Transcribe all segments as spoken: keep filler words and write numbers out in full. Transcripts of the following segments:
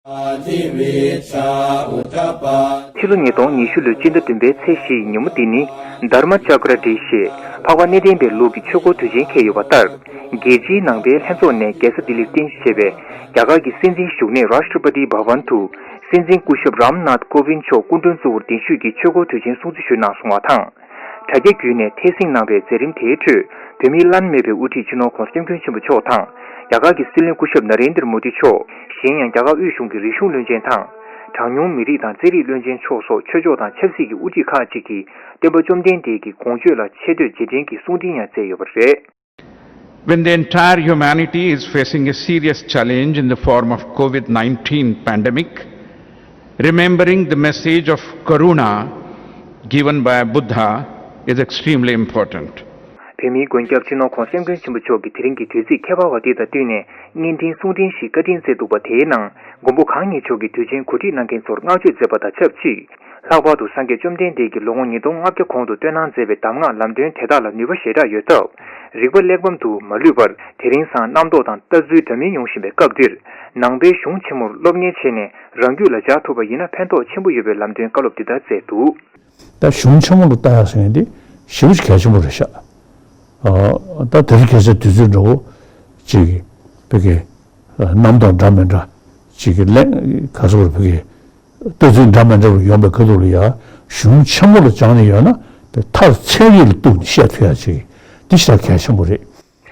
ཕྱི་ལོ་ཉིས་སྟོང་ཉི་ཤུ་ལོའི་སྤྱི་ཟླ་བདུན་པའི་ཚེས་བཞི་ཡི་ཉིན་མོ་འདི་ནི་དྷརྨ་ཅཀྲ་ཏི་ཞེས་འཕགས་པ་གནས་བརྟན་པའི་ལུགས་ཀྱི་ཆོས་འཁོར་དུས་ཆེན་འཁེལ་ཡོད་པ་ལྟར། རྒྱལ་སྤྱིའི་ནང་པའི་ལྷན་ཚོགས་ནས་རྒྱལ་ས་ལྡི་ལིར་རྟེན་གཞི་བྱས་པའི་རྒྱ་གར་གྱི་སྲིད་འཛིན་བཞུགས་གནས་Rashtrapati Bhavan དུ་སྲིད་འཛིན་སྐུ་ཞབས་རམ་ནཱཐ་ཀོ་བིན་མཆོག་སྐུ་མགྲོན་གཙོ་བོར་གདན་ཞུས་ཀྱིས་ཆོས་འཁོར་དུས་ཆེན་སྲུང་བརྩི་ཞུས་གནང་སོང་བ་དང་། དྲ་རྒྱ་བརྒྱུད་ནས་ཐད་སྲིང་གནང་བའི་མཛད་རིམ་དེའི་ཁྲོད་བོད་མིའི་བླ་ན་མེད་པའི་དབུ་ཁྲིད་སྤྱི་ནོར་༧གོང་ས་༧སྐྱབས་མགོན་ཆེན་པོ་མཆོག་དང་། རྒྱ་གར་གྱི་སྲིད་བློན་སྐུ་ཞབས་ན་རེན་དར་མོ་དི་མཆོག་གཞན་ཡང་རྒྱ་གར་དབུས་གཞུང་གི་རིག་གཞུང་བློན་ཆེན་དང་། གྲངས་ཉུང་མི་རིགས་དང་རྩེད་རིགས་བློན་ཆེན་མཆོག་སོགས་ཆོས་ཕྱོགས་དང་ཆབ་སྲིད་ཀྱི་དབུ་ཁྲིད་ཁག་ཅིག་གིས་སྟོན་པ་བཅོམ་ལྡན་འདས་ཀྱི་དགོངས་སྤྱོད་ལ་ཆེ་བསྟོད་རྗེས་དྲན་གྱི་གསུང་འཕྲིན་ཡང་བསྩལ་ཡོད་པ་རེད། When the entire humanity is facing a serious challenge in the form of COVID nineteen pandemic, remembering the message of karuna given by Buddha is extremely important. བོད་མིའི་མགོན་སྐྱབས་སྤྱི་ནོར་༧གོང་ས་༧སྐྱབས་མགོན་ཆེན་པོ་མཆོག་གིས་དེ་རིང་གི་དུས་ཚིགས་ཁྱད་པར་བ་འདི་དང་བསྟུན་ནས་བརྙན་འཕྲིན་གསུང་འཕྲིན་ཞིག་བཀའ་འདྲི་མཛད་འདུག་པ། དེའི་ནང་མགོན་པོ་གང་ཉིད་མཆོག་གིས་དུས་ཆེན་གོ་སྒྲིག་གནང་མཁན་ཚོར་བསྔགས་བརྗོད་མཛད་པ་དང་ཆབས་ཅིག་ལྷག་པར་དུ་སངས་རྒྱས་བཅོམ་ལྡན་འདས་ཀྱིས་ལོ་ངོ་ཉིས་སྟོང་ལྔ་བརྒྱ་གོང་དུ་བསྟོད་གནང་མཛད་པའི་གདམས་ངག་ལམ་སྟོན་དེ་དག་ལ་ནུས་པ་ཞེ་དྲག་ཡོད་སྟབས། རིག་པ་གླེགས་བམ་དུ་མ་ལུས་པར་དེ་རིང་སང་རྣམ་རྟོག་དང་ལྟ་ཚུལ་འདྲ་མིན་ཡོང་བཞིན་པའི་སྐབས་འདིར། ནང་པའི་གཞུང་ཆེན་མོར་སློབ་གཉེར་བྱས་ནས་རང་རྒྱུད་ལ་འཇགས་ཐུབ་པ་ཡིན་ན་ཕན་ཐོགས་ཆེན་པོ་ཡོད་པའི་ལམ་སྟོན་བཀའ་སློབ་འདི་ལྟར་མཛད་འདུག་ད་གཞུང་ཆེན་མོ་ལ་ལྟ་ཡག་ཟེར་མཁན་འདི་ཞེ་པོ་ཅིག་གལ་ཆེན་པོ་རེད་ཤག་ཨ། ད་དེ་རིང་ཁ་སང་དུས་ཚོད་འདྲ་བོ་ཅིག་བོད་ཀྱི་རྣམ་རྟོག་འདྲ་མི་འདྲ་ཅིག་གི་གླེང་ག་ཟེར་བོད་ཀྱི་ལྟ་ཚུལ་འདྲ་མི་འདྲ་བོ་ཡོང་པའི་སྐབས་དུས་ལ་ཡ་གཞུང་ཆེན་མོ་ལ་སྦྱངས་ནས་ཡོད་ན་དེ་མཐར་ཚད་ཡོད་ལ་གཏུགས་ནས་བཤད་ཐུབ་ཡག་ཅིག་འདི་ཞེ་དྲག་གལ་ཆེན་པོ་རེད།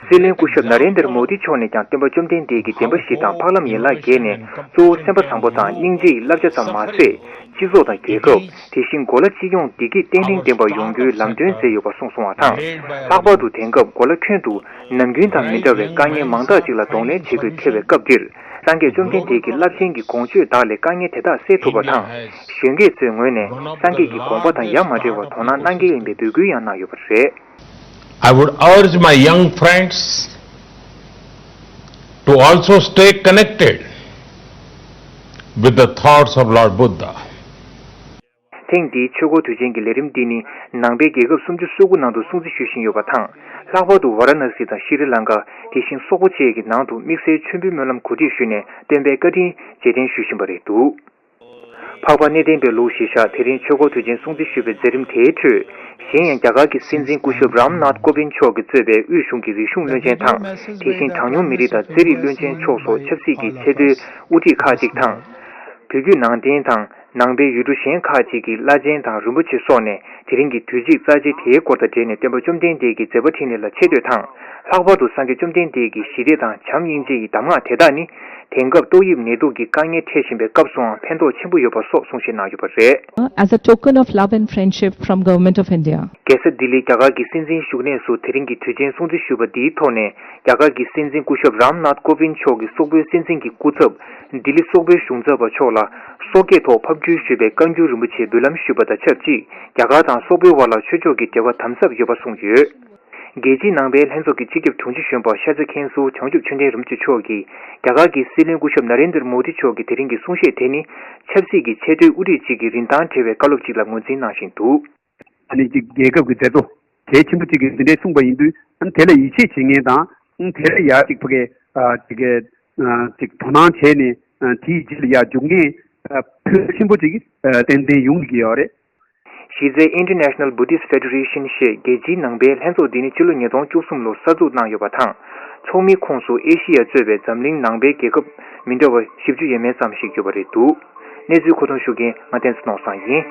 སྲིད་བློན་སྐུ་ཞབས་ན་རེན་དར་མོ་དི་མཆོག་ནས་ཀྱང་སྟོན་པ་བཅོམ་ལྡན་འདས་ཀྱི་བདེན་པ་བཞི་དང་འཕགས་ལམ་ཡན་ལག་བརྒྱད་ནས་གཙོ་བོ་སེམས་པ་བཟང་པོ་དང་སྙིང་རྗེ་ཡི་བསླབ་བྱ་ཙམ་མ་ཟད། སྤྱི་ཚོགས་དང་རྒྱལ་ཁབ། དེ་བཞིན་གོ་ལ་སྤྱི་ཡོངས་བདེ་སྐྱིད་བརྟན་ལྷིང་ལྡན་པ་ཡོང་རྒྱུའི་ལམ་སྟོན་མཛད་ཡོད་པ་གསུངས་སོང་བ་དང་། ལྷག་པར་དུ་དེང་སྐབས་གོ་ལ་ཁྱོན་དུ་ནམ་རྒྱུན་དང་མི་འདྲ་བའི་དཀའ་ངལ་མང་དག་ཅིག་ལ་གདོང་ལེན་བྱེད་དགོས་འཁེལ་བའི་སྐབས་འདིར། སངས་རྒྱས་བཅོམ་ལྡན་འདས་ཀྱི་རླབས་ཆེན་གྱི་དགོངས་སྤྱོད་དག་ལས་དཀའ་ངལ་དེ་དག་སེལ་ཐུབ་པ་དང་། གཞོན་སྐྱེས་ཚོའི་ངོས་ནས་སངས་རྒྱས་ཀྱི་དགོངས་པ་དང་ཡ་མ་བྲལ་བར་དོ་སྣང་གནང་གལ་ཡིན་པའི་འབོད་སྐུལ་ཡང་གནང་ཡོད་པ་རེད། I would urge my young friends to also stay connected with the thoughts of Lord Buddha. ཐེངས་འདིའི་ཆོས་འཁོར་དུས་ཆེན་གྱི་ལས་རིམ་འདི་ནི་ནང་པའི་རྒྱལ་ཁབ་སུམ་ཅུ་སོ་དགུ་ནང་དུ་སྲུང་བརྩི་ཞུ་བཞིན་ཡོད་པ་དང་། ལྷག་པར་དུ་ཝཱ་ར་ཎ་སི་དང་ཤྲི་ལང་ཀ། དེ་བཞིན་སོག་པོ་བཅས་ཀྱི་ནང་དུ་དམིགས་བསལ་མཆོད་འབུལ་སྨོན་ལམ་གོ་སྒྲིག་ཞུས་ནས་སྟོན་པའི་བཀའ་དྲིན་རྗེས་དྲན་ཞུ་བཞིན་པ་རེད་འདུག་འཕགས་པ་གནས་བརྟན་པའི་ལུགས་གཞིར་བཞག་དེ་རིང་ཆོས་འཁོར་དུས་ཆེན་སྲུང་བརྩི་ཞུས་པའི་མཛད་རིམ་དེའི་ཁྲོད། གཞན་ཡང་རྒྱ་གར་གྱི་སྲིད་འཛིན་སྐུ་ཞབས་རམ་ནཱཐ་ཀོ་བིན་མཆོག་གིས་གཙོས་པའི་དབུས་གཞུང་གི་རིག་གཞུང་བློན་ཆེན་དང་། དེ་བཞིན་གྲངས་ཉུང་མི་རིགས་དང་རྩེད་རིགས་བློན་ཆེན་མཆོག་སོགས་ཆབ་སྲིད་ཀྱི་ཆེས་མཐོའི་དབུ་ཁྲིད་ཁག་ཅིག་དང་། བོད་བརྒྱུད་ནང་བསྟན་དང་ནང་པའི་ཡུལ་གྲུ་གཞན་ཁག་ཅིག་གི་བླ་ཆེན་དང་རིན་པོ་ཆེ་སོགས་ནས་དེ་རིང་གི་དུས་ཚིགས་རྩ་ཆེ་དེའི་སྐོར་དང་འབྲེལ་ནས་སྟོན་པ་བཅོམ་ལྡན་འདས་ཀྱི་མཛད་པ་འཕྲིན་ལས་ལ་ཆེ་བསྟོད་དང་། ལྷག་པར་དུ་སངས་རྒྱས་བཅོམ་ལྡན་འདས་ཀྱི་ཞི་བདེ་དང་བྱམས་སྙིང་རྗེ་ཡི་གདམས་ངག་དེ་དག་ནི། དེང་སྐབས་ཏོག་དབྱིབས་ནད་དུག་གི་དཀའ་ངལ་འཕྲད་བཞིན་པའི་སྐབས་སུའང་ཕན་ཐོགས་ཆེན་པོ་ཡོད་པ་སོགས་གསུང་བཤད་གནང་ཡོད་པ་རེད། As a token of love and friendship from Government of India. རྒྱལ་ས་ལྡི་ལི་རྒྱ་གར་གྱི་སྲིད་འཛིན་བཞུགས་གནས་སུ་དེ་རིང་གི་དུས་ཆེན་སྲུང་བརྩི་ཞུས་པ་འདིའི་ཐོག་ནས། རྒྱ་གར་གྱི་སྲིད་འཛིན་སྐུ་ཞབས་རམ་ནཱཐ་ཀོ་བིན་མཆོག་གིས་སོག་པོའི་སྲིད་འཛིན་གྱི་སྐུ་ཚབ་ལྡི་ལི་སོག་པོའི་གཞུང་ཚབ་པ་མཆོག་ལ་སོག་སྐད་ཐོག་ཕབ་བསྒྱུར་ཞུས་པའི་བཀའ་འགྱུར་རིན་པོ་ཆེ་འབུལ་ལམ་ཞུས་པ་དང་ཆབས་ཅིག་རྒྱ་གར་དང་སོག་པོའི་དབར་ལ་ཆོས་ཕྱོགས་ཀྱི་འབྲེལ་བ་དམ་ཟབ་ཡོད་པ་གསུངས་ཡོད། རྒྱལ་སྤྱིའི་ནང་པའི་ལྷན་ཚོགས་ཀྱི་སྤྱི་ཁྱབ་དྲུང་ཆེ་གཞོན་པ་ཤཱ་ཙི་མཁན་ཟུར་བྱང་ཆུབ་ཆོས་ལྡན་རིན་པོ་ཆེ་མཆོག་གིས་རྒྱ་གར་གྱི་སྲིད་བློན་སྐུ་ཞབས་ན་རེན་དར་མོ་དི་མཆོག་གི་དེ་རིང་གི་གསུང་བཤད་དེ་ནི་ཆབ་སྲིད་ཀྱི་ཆེས་མཐོའི་དབུ་ཁྲིད་ཅིག་གི་རིན་ཐང་བྲལ་བའི་བཀའ་སློབ་ཅིག་ལ་ངོས་འཛིན་གནང་བཞིན་འདུག་ཨ་ནི་ཅིག་རྒྱལ་ཁབ་ཀྱི་མཛད་གཙོ་གལ་ཆེན་པོ་ཅིག་གིས་འདི་འདྲའི་གསུངས་པ་ཡིན་དུས། ཨ་ནི་དེ་ལ་ཡིད་ཆེས་བྱེད་མཁན་དང་། ཨ་ནི་དེ་ལ་ཡ་ཅིག་ཕ་གི་ཨ་ཅིག་གི་ཨ་ཅིག་དོ་སྣང་བྱས་ནས། ཨ་དེའི་རྗེས་ལ་ཡ་འཇུག་མཁན་ཨ་ཕོན་ཆེན་པོ་ཅིག་ཨ་ཏན་ཏན་ཡོང་གི་ཡོད་རེད། གཞི་རྩའི་International Buddhist Federation ཞེས་རྒྱལ་སྤྱིའི་ནང་པའི་ལྷན་ཚོགས་འདི་ནི་ཕྱི་ལོ་ཉིས་སྟོང་བཅུ་གསུམ་ལོར་གསར་འཛུགས་གནང་ཡོད་པ་དང་། ཚོགས་མིའི་ཁོངས་སུ་ཨེ་ཤི་ཡ་གཙོས་པའི་འཛམ་གླིང་ནང་པའི་རྒྱལ་ཁབ་མི་འདྲ་བ་བཞི་བཅུ་ཡས་མས་ཙམ་ཞིག་ཡོད་པ་རེད་འདུག་གནས་ཚུལ་མཁོ་འདོན་ཞུ་མཁན་ང་བསྟན་འཛིན་ནོར་བཟང་ཡིན།